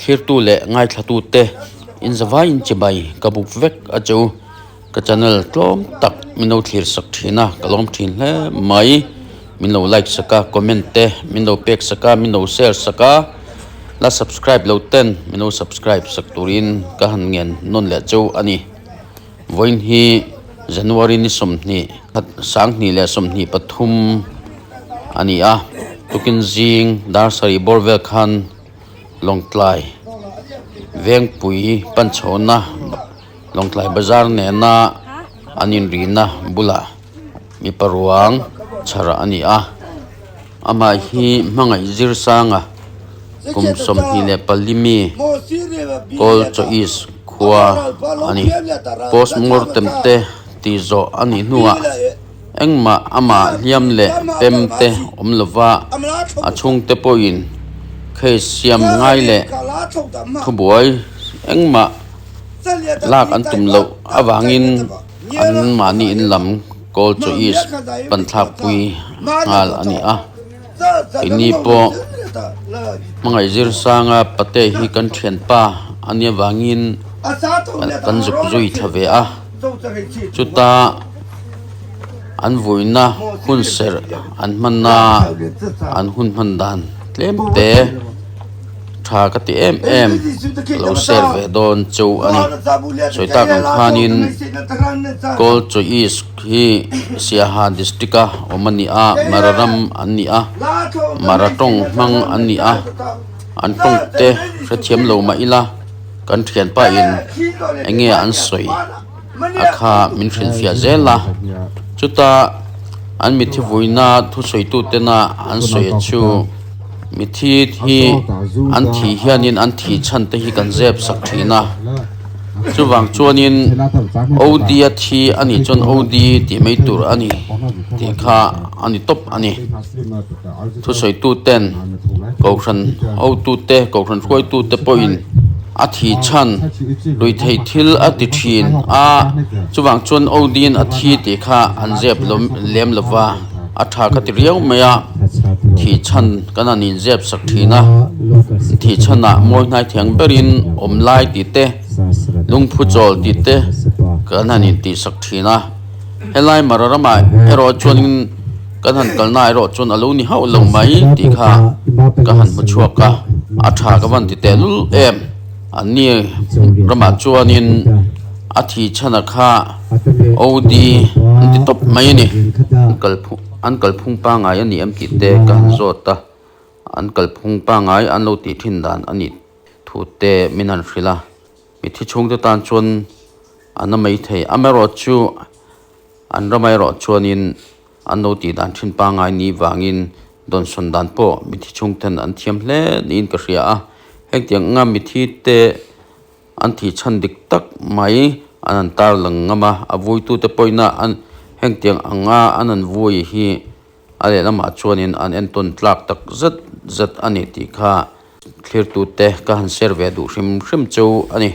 Thlirtu leh ngaithlatute inzavaiin chibai ka buk vek a che u. Ka channel tlawm tak min lo thlir sak thin a, ka lawm thin hle mai. Min lo like sak a, comment te min lo pek sak a, min lo share sak a, la subscribe lo ten min lo subscribe sak turin ka han ngen nawn leh cheu a ni. Vawiin hi January ni 20, 2023 a ni a, tukin zing dar sarih bawr vel khan Lawngtlai Vengpui Panchhawna Lawngtlai Bazar nena an inrihna bulah mipa ruang chhar a ni a, amah hi hmangaih zir sanga kum 24 mi Kawl Choice khua a ni. Postmortem te tih zawh a nih hnuah engmah amah hliam leh pem te awm lova a chhungte pawhin case siam ngai leh thubuai engmah Lak an tum loh avangin an mahni in lam Kawl Chaw East pan thlakpui nghal a ni a. Keini pawh hmangaih zir sanga pate hi kan thianpa a nih avangin kan zuk zui thla ve a. Chuta an vuina hun serh an hmanna an hun hman dan tlem te. Tha ka ti em em ka lo share ve dawn cheu a ni. Sawi tak ang khanin Kawl Choice hi Siaha district a awm a ni a, Mara ram an ni a, Mara tawng hmang an ni a, an tawng te hrethiam lo mah ila kan thianpa in eng nge an sawi a kha min hrilhfiah zel a, chuta an mithi vuina thusawitu tena an sawi chu. Mithi hi an thih hianin an thih chhan te hi kan zep sak thin a, chuvang chuanin OD a thi a nih chuan OD tih mai tur a ni tih kha a ni tawp a ni. Thusawitu ten Kohhran hotute, Kohhran hruaitute pawhin a thih chhan ruihtheih thil a ti thin a, chuvang chuan OD in a thi tih kha an zep lem lova. A tha ka ti riau mai a, thih chhan kan han inzep sak thin a, thih chhanah mawi hnai thiang berin awm lai tih te, lungphu chawl tih te kan han intih sak thin a. Helai Mara ramah erawh chuanin kan han kalna erawh chuan a lo ni hauh lo mai tih kha ka han hmu chhuak a, a tha ka van ti tehlul em. Anni ramah chuanin a thih chhana kha OD an ti tawp mai a ni. An kalphung pangngai a ni em tih te ka han zawt a, an kalphung pangngai an lo tih thin dan a nih thu te min han hrilh a. Mithi chhungte tan chuan a na mai thei. Amaherawhchu an ramah erawh chuanin An lo tih dan thin pangngai ni vangin dawnsawn dan pawh mithi chhungten an thiam hle niin ka hria a. Hengtiang anga mithi te an thih chhan dik tak mai an han tarlang ngam a, a vuitute pawhina an hengtiang anga an han vui hi a lehlamah chuanin an entawn tlak tak zet zet a ni tih kha thlirtute ka han share ve duh hrim hrim cheu a ni.